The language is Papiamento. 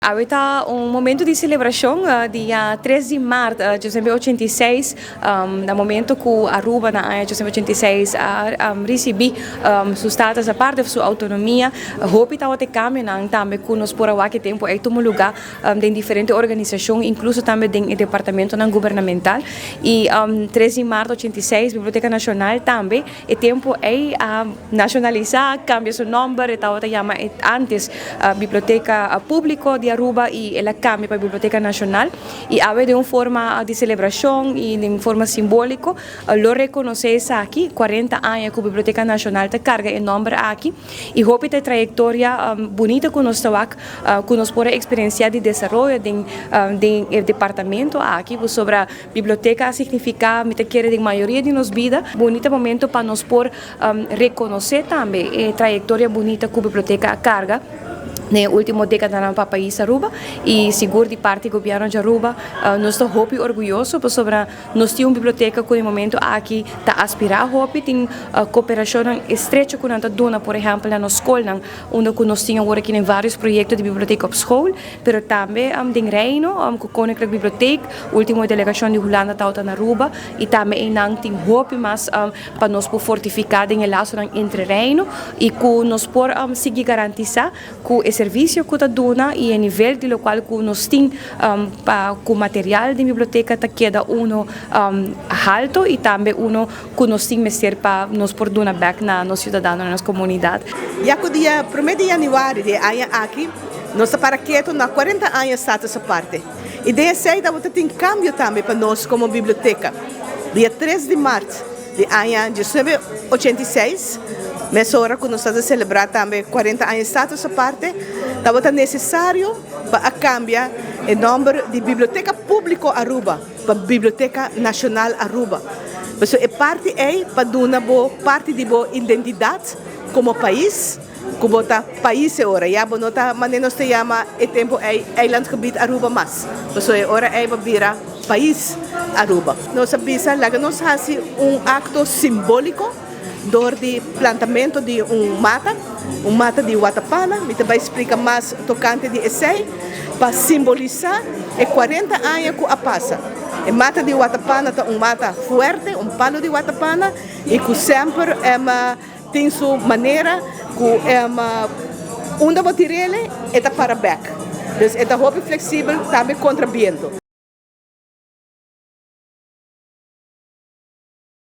Awe ta un momento di celebracion, dia 3 di maart 1986, na momento cu Aruba na aña 1986 a ricibi su status aparte, su autonomia. Hopi tabata cambio tambe cu nos por a wak e tempo ey tuma luga den diferente organisacion, incluso tambe den departamento gubernamental. Y 3 di maart 86, Biblioteca Nacional tambe, e tempo ey a nacionalisa, cambia su nomber. Tabata yama antes Biblioteca Publico di Aruba y el a cambia pa Biblioteca Nacional. Y awe, di un forma di celebracion y di un forma simbolico, lo reconoce aki 40 aña cu Biblioteca Nacional ta carga e nomber aki y hopi e trayectoria bunita cu nos ta cu nos por experiencia di desaroyo di departamento aki sobre biblioteca significa, mi ta kere, di mayoria di nos bida. Bunita momento pa nos por reconoce tambe e trayectoria bunita cu biblioteca a carga na ultimo decada pa pais Aruba. Y sigur, di parti di gobierno di Aruba, nos ta hopi orguyoso pasobra nos tin un biblioteca cu na e momento aki ta aspira hopi, tin cooperacion estrecho cu nan ta duna, por ehempel, na scol, unda cu nos tin awor aki den varios proyecto di biblioteca op school, pero tambe den Reino, cu Koninklijk Bibliotheek. Ultimo delegacion di Hulanda ta na Aruba y tambe nan tin hopi mas pa nos por fortifica den laso entre Reino y cu nos por sigui garantisa cu e servicio cu ta duna y e nivel di locual cu nos tin pa cu material di biblioteca ta keda uno halto y tambe uno cu nos tin mester pa nos por duna back na nos ciudadano, na nos comunidad. Ya cu dia 1 di januari di aña aki, nos para keto na 40 aña status aparte. Y di esey tin cambio tambe pa nos como biblioteca. Dia 3 di maart di aña 1986, mesora cu nos ta celebra tambe 40 aña status aparte, tabata necesario pa cambia e nomber di Biblioteca Publico Aruba pa Biblioteca Nacional Aruba. Anto, e parti ey pa duna bo parti di bo identidad como pais, como ta pais awor. Ya bo no ta manera nos ta yama e tempo ey Eilandgebied Aruba mas. Anto, awor ey a bira pais Aruba. Nos a bisa laga nos haci un acto simbolico door di plantamento di un mata, un mata di watapana. Mi tambe splica mas tocante di esey, pa simbolisa e 40 aña cu a pasa. E mata di watapana ta un mata fuerte, un palo di watapana, y cu semper tin su manera cu unda bo tir'e, e ta para back. Anto, e ta hopi flexibel tambe contra biento.